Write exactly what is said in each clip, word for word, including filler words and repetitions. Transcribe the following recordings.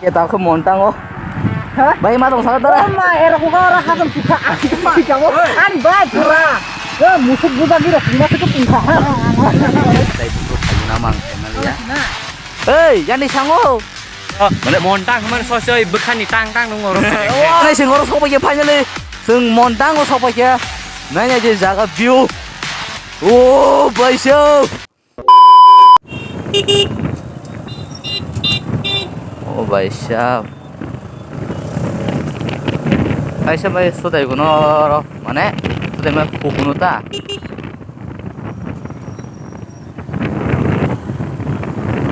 Ye, ta khe Montang o. Ha? Bai, ma tong saka ta? Oh, ma, era ko ka ra ha tong sika. Sika bo. Ani bai pura. Yo, musuk buja giro, pura sika pura. Tei pura thaina mang channel ya. Ei, yani sango. Oh, mane Montang man so so bukhani tang tang nung oro. Ani sing oro sobo ye finally. Sing Montang o sobo ye. Nanya je jaga view. Oh, bai so. O bai sab. Kaisa bai sudai kuno oro, mane sudai ma kukuno ta.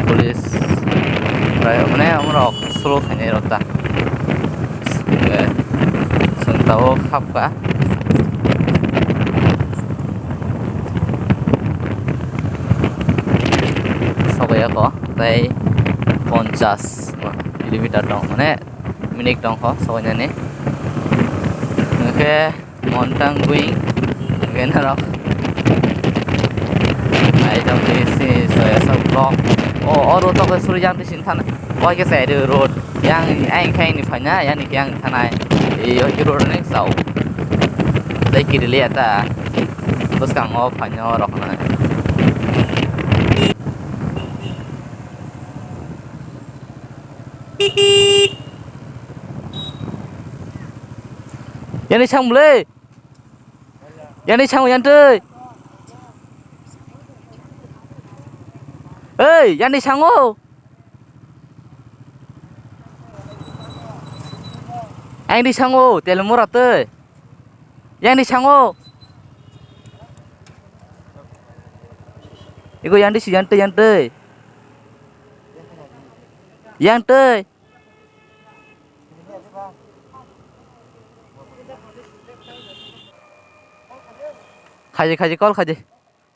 Police rai mane amrok solo khainai rok ta. Sengta o khapka. Sokya ko tei ponchas kilometer tong mane minute tong kho soknani. Hwnkhe Montang buing hwnkhe norok naitokni si soya sok vlog. O oro tokhe suri jang twi sini thana. Bai khe sai road yang ang khe ni phaina yani khe ang thanai. Ei road ni sao. Tei kirilia ta. Bwskango phaino roknai. Yani sang bwle. Yani sang yan twi. Ei, yani sango. Ang di sango, tel mura twi. Yang di sango. Iko yang di si yang twi, yang twi. Yang twi. Khaji, khaji, call khaji.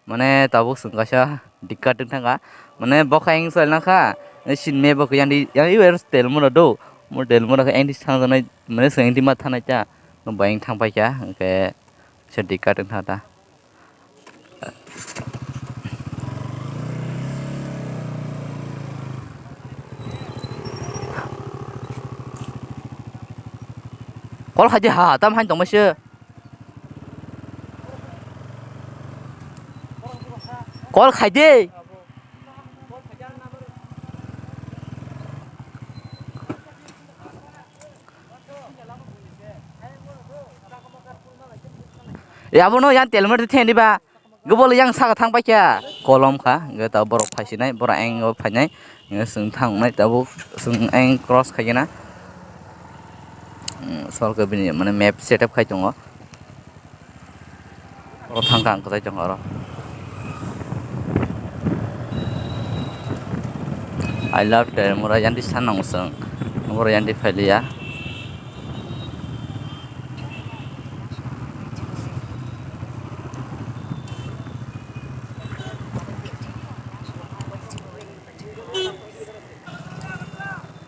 Mane tabuk chwng kaisa dikkat wng thangkha. Mane bo khe ang chwla nangkha. Sinme bo khe yang di, yang iwer tel mura do. Mo tel mura khe ang di thangjaknai, mane chwng di ma thanai ta. Bo ang thang paikha. Hwnkhe se dikkat wng thangkha ta. Call khaidi ha, tam hain tongma se. Call khaidi. Ya, abono yang tel mura theni ba. Gobol yang saka thang paikha. Kolom kha, hwnkhe ta borok phaisinai, borok ang o phainai. Hwnkhe chwng thangnai, tabuk chwng ang cross khaikhe na. Hmm, sorkar bini mane map setup khai tongo. Oro thangkha ang kwchai tongo oro. I love Tel Mura, yanti sanang chwng. Borok yanti phailiya.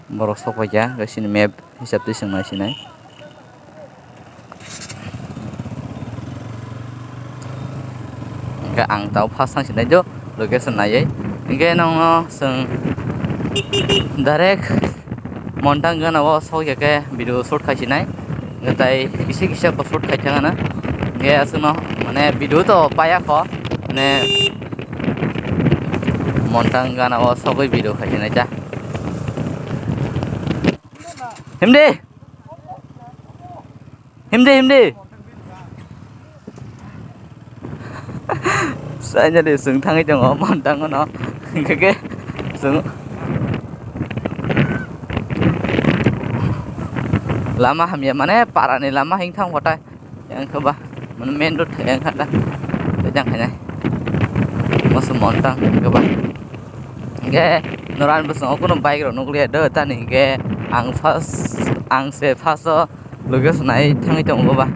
Borok sok paikha, hwnkhe chini map hisab twi chwng naisinai. Hwnkhe ang tabuk first thang sinai do location naiwi. Hwnkhe nokno chwng direct Montang gana o sokya khe video shoot khai sinai. Hwnkhe tai kisa kisa bo shoot khai thangana. Hwnkhe aswkno mane video to paya kho. Mane Montang gana o sogwi video khai sinai ta. Himdi. Himdi, himdi. Sainani chwng thangwi tongo Montang no. Hwnkhe khe chwng lama hamya mane parani lama hing thang kotai. Yang khe ba, mane main road yang kha da. Tei jang khainai. Moso Montang khe ba. Hingke norani bosongo kunu bike rok nukliya do, tani hingke ang first, ang se first o location nai thangwi tongo ba.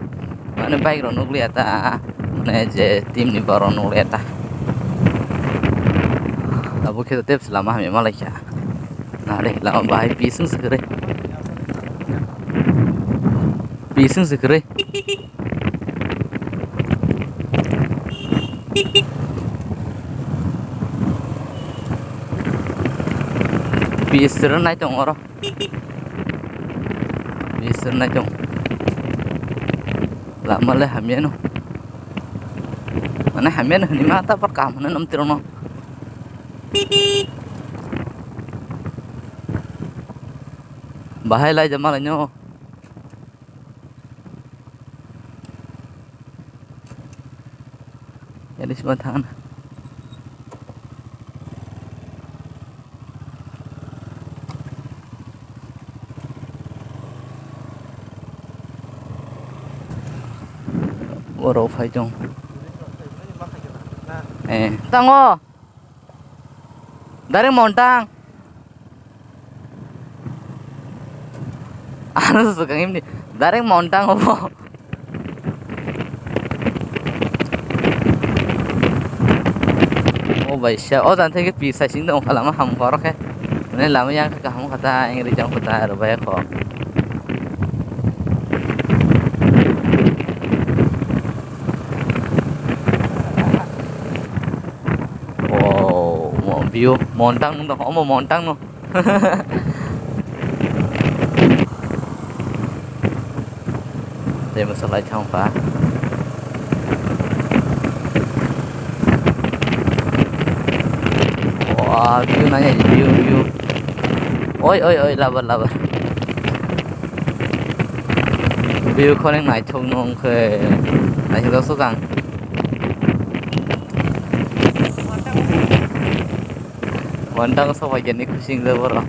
Mane bike rok nukliya ta, mane je team ni borok nukliya ta. Abo khe tei lama hamya malaikha. Nare lama bahai pising se kwrwi. Pising se kwrwi. Pis rwnai tong oro. Pis rwnai tong. Lama le hamyano. Mane hamyano hwnwi ma ta par kaham hwnwi nom tirokno. Bahai lai jama laino. Jadi semua tangan. Oro phai tong. Eh, tango. Direct montang. Ano swkang imni. Direct montang obo. O bai sia, o jang theke pi sai sing dong kha lama ham khoro khe. Mane lama yang khe kaham kha ta, eng rijang kha ta, aro bai kho. Wow, mo-, view montang nung tong, omo montang no. Tei moso lai thang pa. Wow, view nai, view, view. Oi, oi, oi, labar, labar. View khorang naithok nung khe, naithok swkang. Montang sok bai khe ni khusi wngjago borok.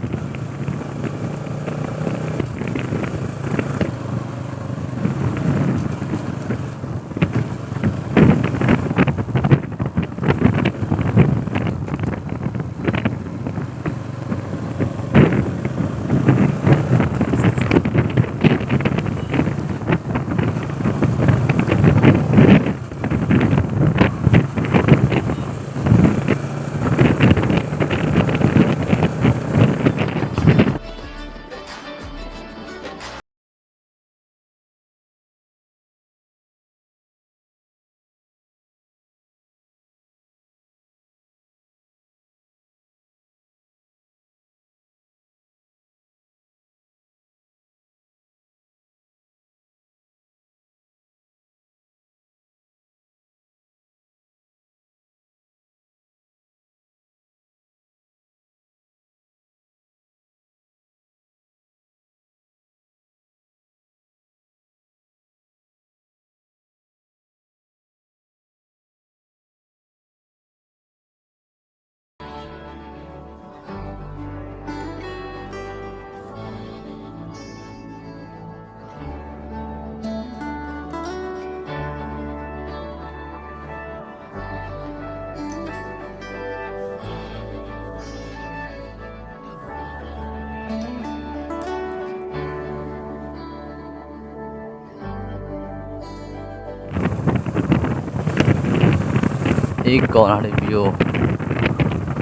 Iko nari view.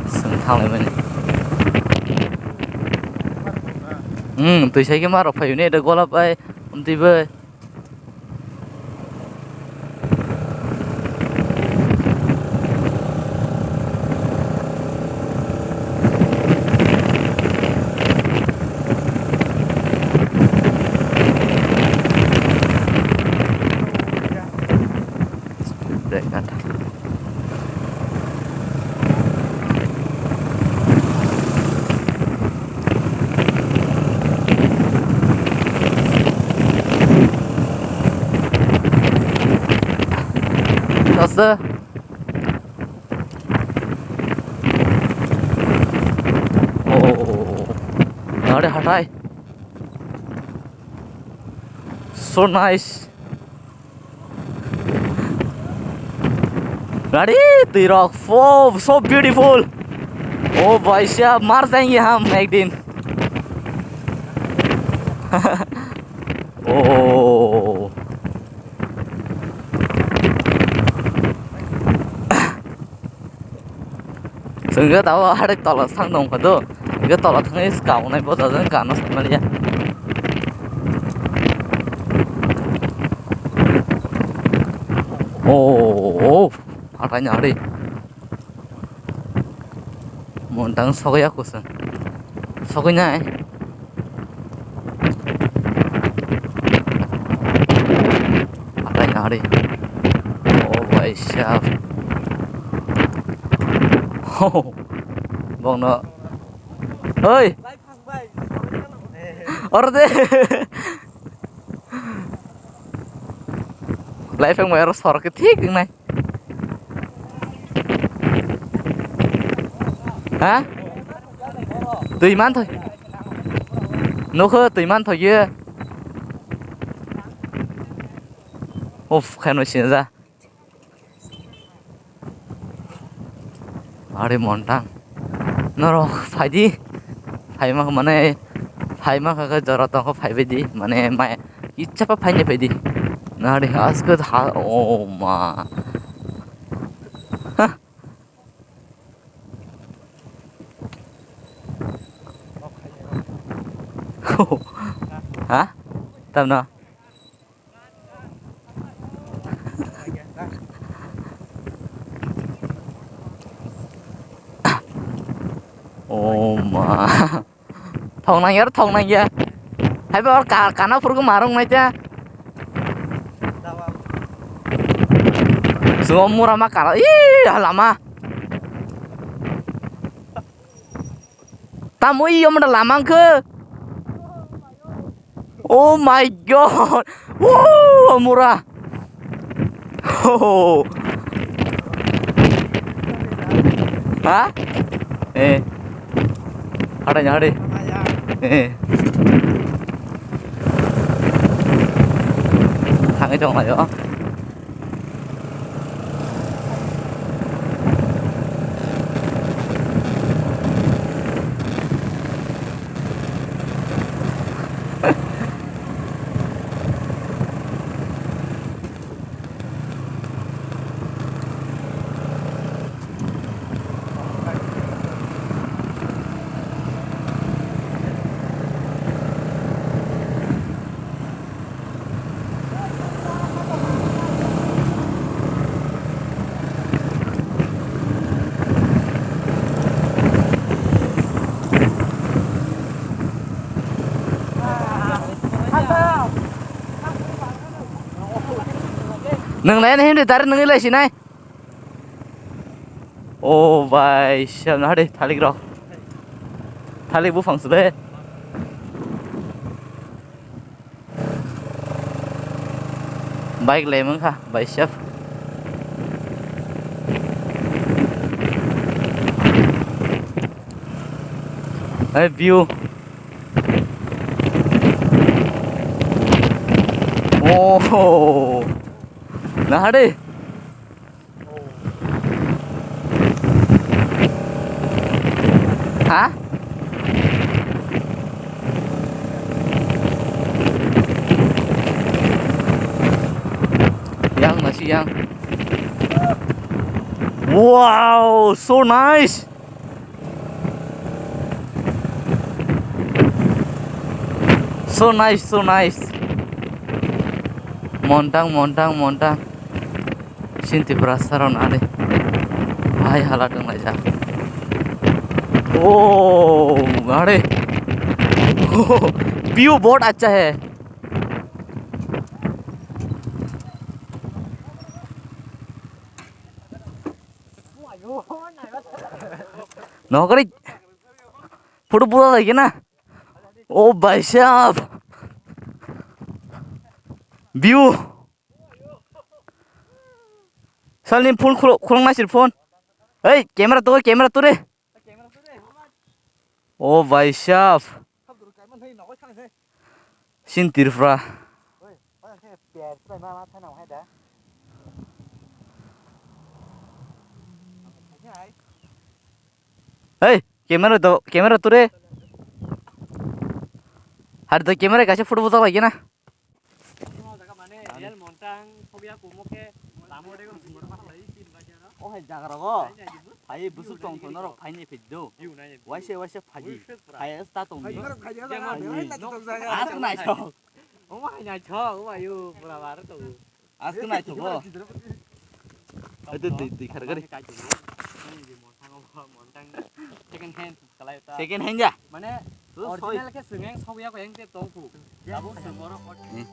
Seng thang lai mani. Hmm, twi sai khe ma rok phaio ne, da gola bai, um, twi bai. Brake kata. Dosto. Oh, oh, oh, oh. Are hatai. So nice. Ready? Twi rok. Oh, so beautiful. Oh, bhai sahab, mar jayenge hum ek din. Oh. Chwng khe tabuk hatai tola thang tong kha do. Hwnkhe tola thangwi kaunai bwsajwk gana saimaliya. Oh, oh, oh. Hatai ni ari. Montang sogya kusung. Sogwi nai. Atai nari. Oh, bhai sahab. Bongno. Oi. Orde. Life yang bayar sor ke thik nai. Ha? Twi man thoi. Nokho twi man thoi ye. Uf, kheno sinja. Ari montang. Norok phaidi. Phaima mane phaima kha jora tongkho phaibaidi. Mane mai icha pa phaini phaidi. Nari asked ha, oh ma. Ha? Ha? Tamno? Oh ma. Thong nang ya, thong nang ya. Hai ba, ka-, kana phuru ko marung nai ta. Sumo mura ma kara. Ih, lama. Tamo iyo mada lama wngkhe. Oh my God. Woo, mura. Oh. Ha? Eh. Hada nya hade. Eh. Thangwi tong laio. Nwng lai nai hwnwi direct nwngwi lai sinai. O bai, siya nahari thalik rok. Thalik buphang sile. Bike le mangkha, bai siya. Hai view. Oh, nahari. Ha? Yang, masih yang. Wow, so nice. So nice, so nice. Montang, montang, montang. Sinti brasaro nade. Hai hala tong lai ja. Oh, are. View bahut acha hai. Nokari. Photo pura lagi na. Oh, bhai sahab. View. Salni phone khuluk, khuluk nasir phone. Hey, camera tu, camera tu re. Oh, bhai sahab. Chin Tripura. Hey, camera tu, camera tu re. Hari tu camera kaisa photo bujak lagi na. Hai, busuk tong tong norok phaini phiddo. Waise, waise phaji. Hai, sta tong di. Ask nai chok. Omo hai nai chok, omo ayo, pura bar to. Ask nai chok. Itu di, di khar gari. Montang, montang. Second hand kalai ta. Second hand ya? Mane original khe swng yang sok ya ko yang te tong ku. Abo swng oro. Eh.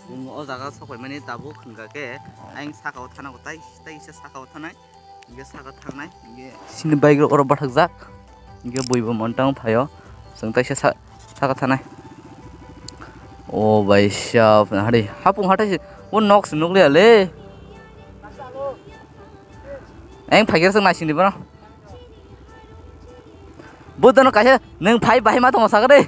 Nwng o jaga sok pai mani tabuk hwnkha khe ayang saka o thana ko tai tai kisa saka o thanai. Hingke saka thangnai. Hingke sini bike rok oro bathakjak. Hingke buibo montang phaio. Chwng taisa sa-, saka thanai. O bai sab hari hapung hatai se o nok se nukliya le. Ayang phaikhe chwng naisingni bono. Buddhano kaisa nwng phai bahai ma tongo sakha de.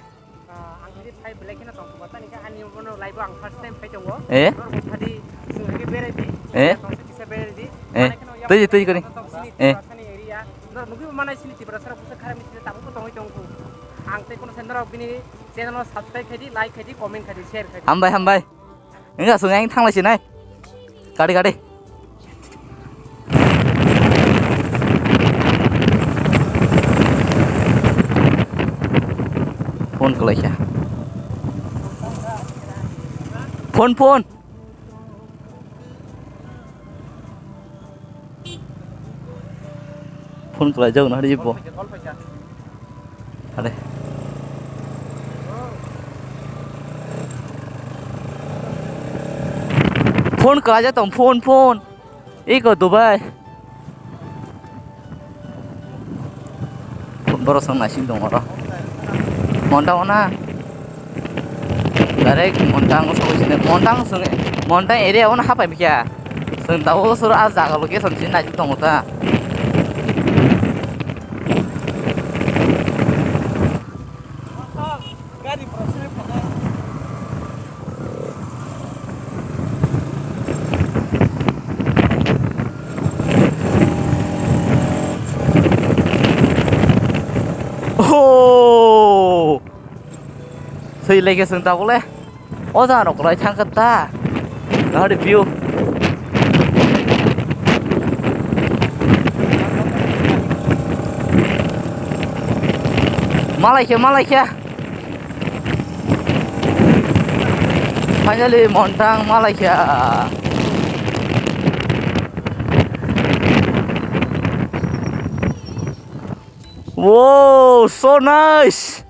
Ah, ang tini phai belai kheno tong kho, tani khe ani bono live o ang first time phai tongo. Eh? Norok bo phadi, chwng khe berai di. Eh? Tongsa kisa berai di. Eh? Manai kheno twi, twi, twi. Tong sini Eh? Tiprasani area. Norok nugwi bo manai sini Tiprasa rok busa kharami sini tabuk bo tongwi tong kho. Ang tei kono se norok bini channel o subscribe khai di, like khai di, comment khai di, share khai di. Hambai, hambai. Wngkha chwng ayang thanglai sinai. Gari, gari. Phone kwlaikha. Phone, phone. Phone kwlaijak nahari bo. Are. Phone kwlaijak tong, phone, phone. Iko Dubai. Borok song naising tong oro. Monta ona. Direct Montang o sogwi sini. Montang song, Montang area o hapai bikya. Song tao soro a jaga location sini naising tongo ta. Oh! Soi lege song tabuk le. O jaga rok kwlai thang kha ta. Nahari view. Malai khe, malai khe. Finally, Montang malai khe. Wow, so nice.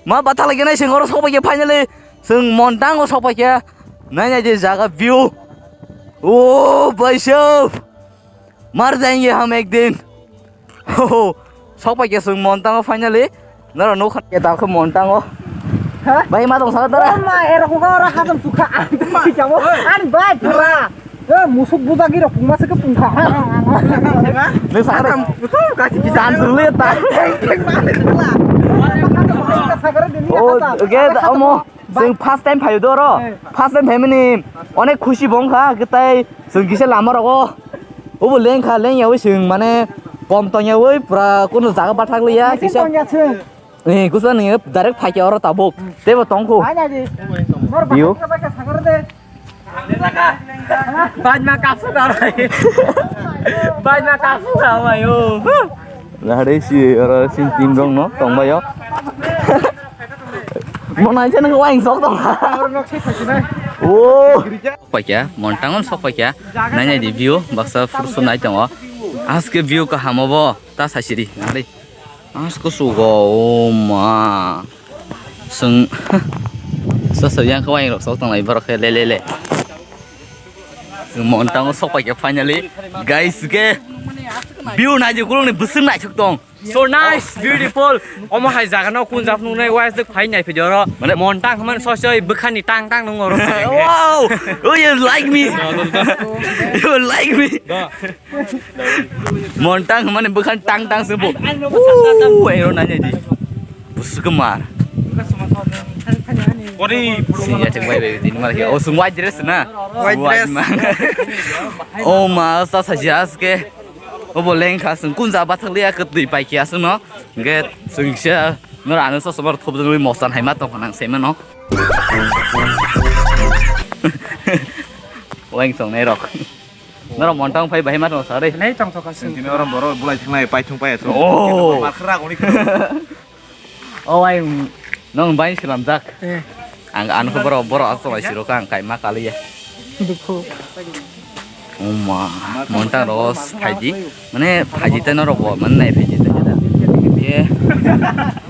Ma bathalaikhe nai, chwng oro sokpaikhe finally. Chwng Montang o sokpaikhe. Nai nai je jaga view. O bhai sahab. Mar jayenge hum ek din. Ho, ho. Sokpaikhe chwng Montang o finally. Noro nukha ke dakho Montang o. Ha? Bhai ma tong sa tara. Ma erok ko ora hatam tukha. Ani bhai pura. Eh, musuk bujagi rok pungma se ke pungkha. Nung sakha de. Musuk kasi bisa. Chan sulu ta. Teng, teng, balik pula. Oh, oke, omo. Sing first time phayo doro. Eh. First time phaimani. Onek khushi bongkha, kitai sing kisa lama rogo. Obo lengkha, lengya wi sing mane kom tongya wi pura kono jaga bathak liya. Kisa tongya sing. Eh, kusa ni direct phaikhe oro tabuk. Tebo tongkho. Hai na di. Nor Yo. Bathak ka sakar de. Bajna kapsa da rai. Bajna kapsa da mai o. Lare si oro sin team rong no tong bayo. Mo nai chen ko waing sok tong. O. Sok paikya, Montang on sok paikya. Nai nai di view, baksa fursu nai tongo. Aske view kaham obo, ta sasiri. Nari. Asko sugo, o ma. Sung. Sasa yang kawai rok sok tong lai borok khe le le le. Sung Montang o sok paikya finally. Guys ke. View nai je kulung ni busung nai sok tong. So nice, beautiful. Omo hai jaga no kun jap nung nai wise dek phai nai phi doro. Mane Montang hman so so bukhani tang tang nung oro. Wow. Oh, you like me. You like me. Montang hman bukan tang tang se bo. Ai, ai, no, no, no, no. Ero nanya di. Busuk mar. Kori. Siya cek bai bai di mar ke. Oh, sung white dress na. White dress. Oh, ma sa sa jas ke. Obo lengkha, chwng kun jaga bathakliya, kwtwi paikhiya chwngno. Hwnkhe chwng kisa norok ano chosma rok thopjagwi mosan hai ma tongkha nang saimano. Waing tongnai rok. Norok Montang phai bahai ma tong sa rei. Nai tong thokha chwng. Tini oro borok bulai thangnai paithung paiya chwng. Oh. Makhra goni. O ai, nwng bai swnamjak. Eh. Ang, ang khe borok, borok aswk bai siro kha, ang kaima kaliya. Dukhu. Oma, montang ros phaidi. Mane phaidi tei norok bo, mane nai phaidi tei da. Ye,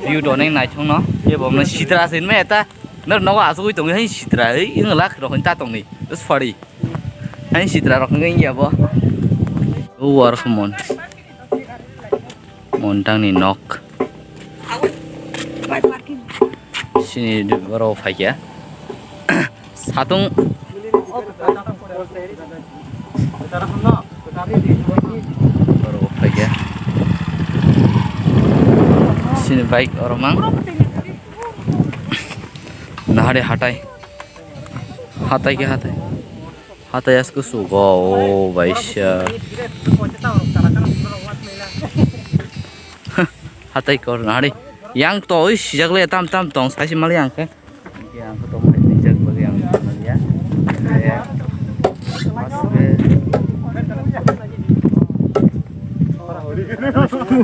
view to neng naithok no. Ye bo mane sitra se, mane eta. Nor nogo asugui tongo, hai sitra, ei, ing lak rok ta tongni. Sorry. Hai sitra rok nge ya bo. O war mon. Montang ni nok. Sini oro phaikya. Satung. Oro phaikya. Sini bike oro mang. Nahari hatai. Hatai ke hatai. Hatai asko sugo o baisa. Hatai kor nari. Yang to oi sijak le tam tam tong sai si mal yang ke. Yang to mai sijak bagi yang mal ya.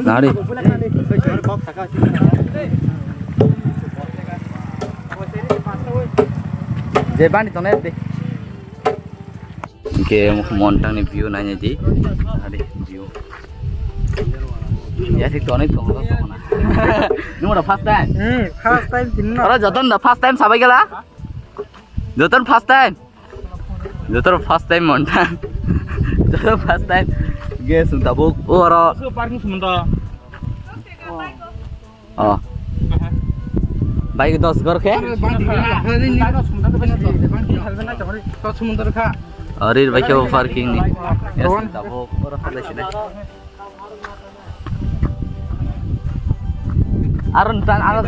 Nari. Je bani tongnai de. Hingke montang ni view naina di. Adi view. Ya thik tonik tong tong na. Nung da first time. Hmm, first time tinna. Ora joton da first time sabai gela. Joton first time. Joton first time montang. Joton first time. Ge sung tabuk oro. Parking sementara. Oh. Bike dos gor khe? Arir bai khe parking ni. Yes, tabuk oro khalai sinai. Aro ntan aro.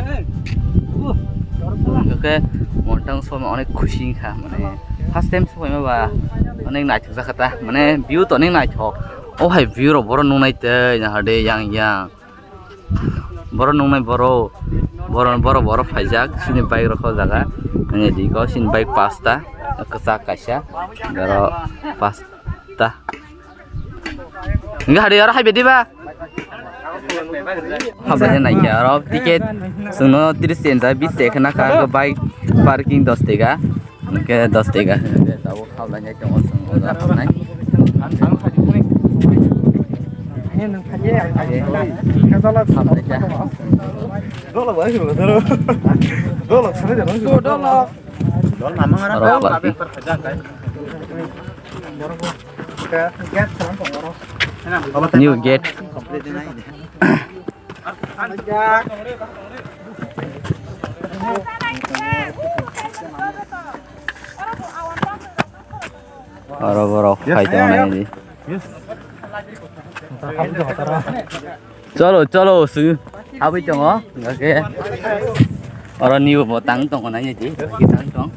Oke, montang soma onek khusi kha mane. First time soma ba onek naithok jakha ta. Mane view to onek naithok. O hai view rok boro nungnai tei nahade yang yang. Borok nungnai borok, borok, borok, borok phaijak, sini bike rok o jaga, nangya di ko, sini bike pasta, kwchak kaisa, borok pasta. Hingke hari oro hai bedi ba? Habla naikhe oro ticket, chwngno tris tensa, bis tensa khna kha, bike parking dos tega. Hingke dos tega. Hingke tabuk khablai nai tongo chwng o jaga nai. Khamlaikha. Oro parking. New gate. Oro borok phai tongo nai di. Cholo, cholo, su. Habwi tongo, hingke oro new bo tang tongo nai di. Tang tong.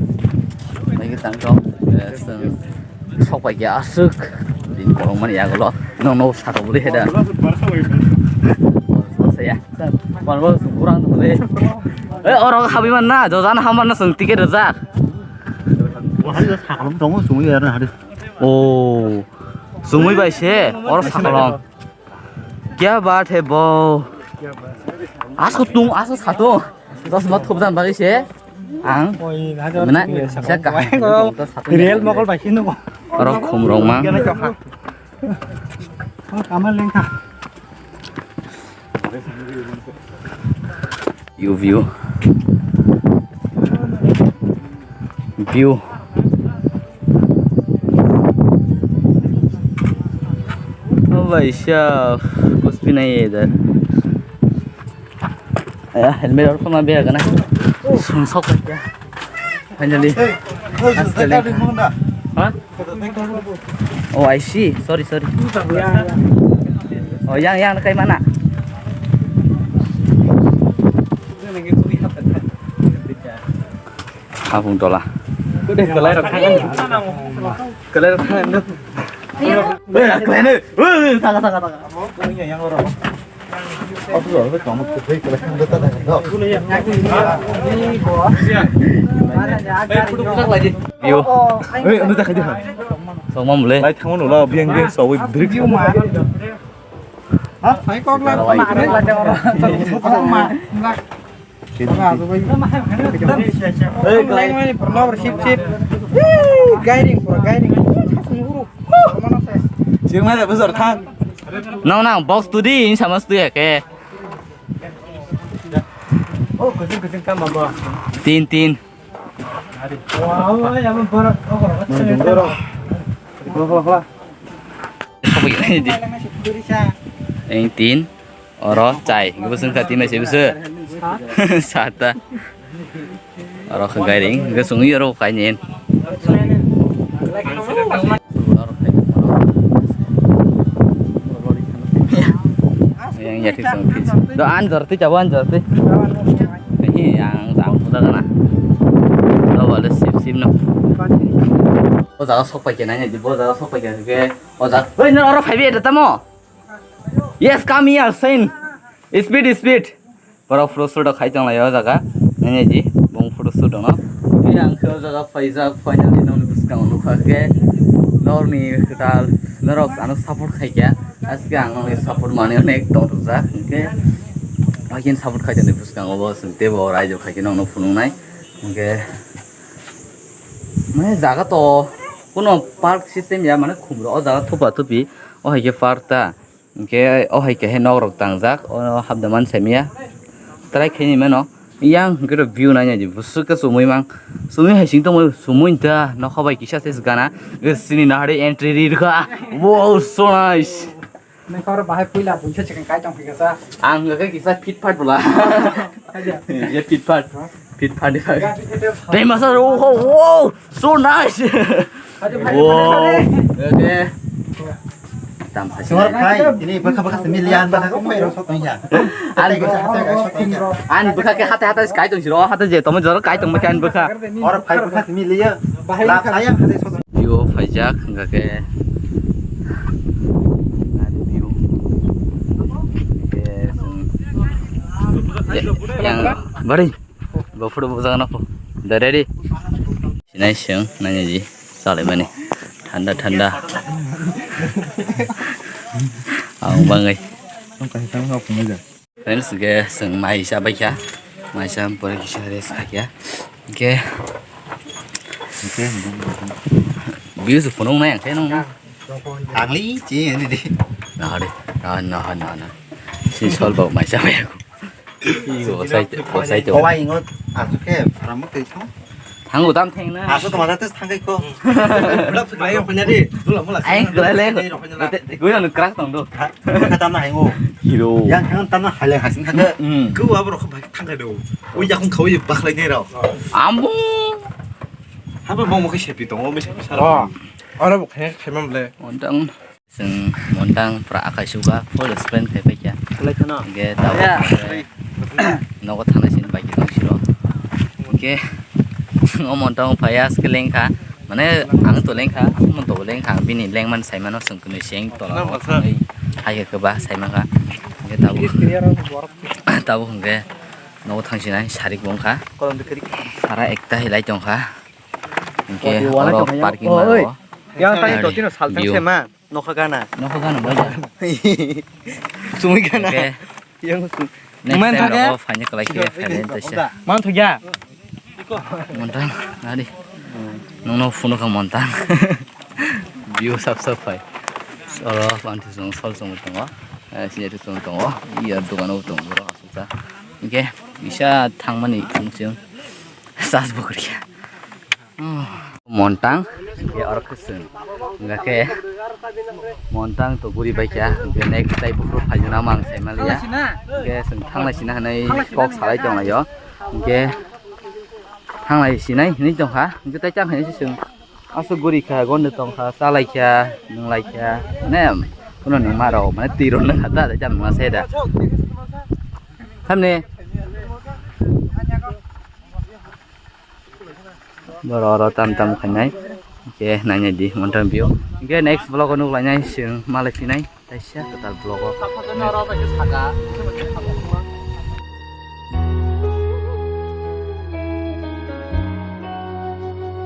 Nai tang tong. Sok pai ya aswk. Din borok mani yagulo. Nong no saka buli heda. Saya. Kon bo kurang tong le. Eh, oro habwi man na, jojan hamar na sung ticket rwjak. Bo hari sakalom tongo sumui ya na hari. Oh. Sumui bai se, oro sakalom. Kya baat hai bo. Aso tung, aso satung. Dos ma thop jan bagi se. Ang. Mana? Real mokol bai sino. Oro khum rong mang. Kamal lengkha. View, view. View. Oh, भाई साहब, कुछ भी नहीं है इधर। Aya, helmet rok ma bera gana. Sum sok ya. Finally. Ha? Oh, I see. Sorry, sorry. Oh, yang, yang kai mana? Hapung tola. Kalai rok khangan. Kalai rok khangan. Eh, kalai ni. Eh, saka, saka, saka. Yo. Eh, anu tak aja. Sok mam le. Lai thangon ula biang biang sawi drik. Ha? Sai kok la. Kok ma. Kok ma. Kok ma. Kok ma. Kok ma. Kok ma. Kok ma. Kok ma. Kok ma. Kok ma. Sing mai da bujor thang. Nang nang box tu di, in sama tu ya ke. Oh, kucing kucing kam apa? Tin tin. Wow, ya ampun, borok, oh, borok. Borok. Borok, borok. Eng tin, oro chai, gubusung kati mai se busu. Sata. Oro khe gairing, hwnkhe chwngwi oro kainwi. Yang yathik chwng phit. Do an jor twi chabo an jor twi. He ang ang puja gana. Do wale sip sip no. O jaga sok pai khe nai di, bo jaga sok pai khe ke o jaga. Oi no oro phaibi eta tamo. Yes, come here, Saint. Speed, speed. Borok photo shoot rok khai tong lai o jaga. Nai di, bong photo shoot rok no. Tei ang khe o jaga phaijak, finally nokni bwskango nukha khe norokni kwtal norok ano support khai kha. Aske ang nokni support manwi onek tong rwjak. Hinkhe hakhe support khai tongni bwskango bo chwng teibo raijak khai khe nokno phunuknai. Hinkhe mane jaga to kuno park system ya, mane khumro o jaga thupa thupi o hai khe park ta. Hinkhe o hai khe nokrok tangjak, o habda man saimaya. Try khaini mano. Yang hwnkhe to view naina di, bwswk khe chumui mang. Chumui hai sing tongmani, chumui ta nokha bai kisa se gana. Sini nahari entry ri kha. Wow, so nice. Nokha oro bahai puila buisa chicken kai tong phika sa. Ang hwnkhe kisa fit fat bwla. Aja. Ye fit fat. Fit fat ni phai. Tei masa, oh, oh, oh, so nice. Wow. Okay. Tam phai. Singor khai, ini bwkha bwkha simi lian bwkha kok mai rok sotong ya. Ani bwkha ke hate hate kai tong siro, hate je tomo jor kai tong bwkha ani bwkha. Or phai bwkha simi liya. Lap saya hate sotong. View phaijak hwnkha khe. Ani view. Yes. Yang bari. Bo photo bo jaga nokho. Da ready. Sinai seng nanya ji. Salai mani. Thanda thanda. Ang bangai. Ang kaham kaham ngau phunai ja. Friends, ge seng mai sa bai kha. Mai sa pore kisa rest kha kya. Ge. Views phunung nai ang khe nung. Angli chi ani di. Na de. Na na na na. Si sol bo mai sa bai. Osai, osai to. Kowai ingo asuk khe pharamuk tei thang. Thango dam theng na. Asuk toma jate thangkai ko. Udah phlai rok hoina di. Dula mula. Aing khlai le. Goi anu crack tong do. Kata na ingo. Hero. Yang kang tana haleng hasin thangka. Hmm. Kau abo rok bhai thangkai do. Ui yakung khawi bakhlai nei rok. Ambo. Habo bong mokhe sepi tongo, mese sara. Oh. Oro bo khaina khaimam le. Ontang. Chwng montang pura akai suga full sprint khai paikha. Khlai kheno. Hingke tabuk Ya. Hingke nogo thangnai sini bai tong siro. Hingke chwng o montang phaiya aske lengkha. Mane ang to lengkha, ang to lengkha, bini lengman saimano chwng kwnwi seng tola Nang o baksa. Thangwi hai khe ba saimankha. Hingke tabuk, Chris Clear ang borok. Tabuk hingke nogo thangsinai sarik bo wngkha. Kolom de kiri. Sara ekta hilai tongkha. Hingke Oti wana oro tongkha ya. Parking Oh, oi. Maro. Yang tadi Ari. Dotino saltang View. Se ma. Nokha gana. Nokha gana bai da. Sumui gana. Okay. Yang sum. Next Main time thangya? Rogo phaini kwlai khe phailai ta se. Man thangya? Montang, nadi. Nungno phunukha montang. View sap sap phai. Oro manthi song sol song tongo. Eh, sini tu song tongo. Iya dogan o tongo bro asukta. Oke, bisa thangmani thangchung. Sas bukriya. Montang, hingke oro khe chwng, hingke khe montang to guri bai kha, hingke next tai buphuru phaijana mang sai maliya, hingke chwng thanglai sina hinui kok salai tonglaio, hingke thanglai sinai hinui tongkha, hingke tai chang hinui se chwng aswk guri kha, gonda tongkha, chalai kha, nwnglai kha, mane, phano nungma rok, mane, twi rok nungkha da, tai chang nungma se da. Thamni. Boro oro tam tam khainai. Hingke nainai di montang view. Hingke next vlog o nuk lainai chwng malai phinai. Taisa kwtal vlog o.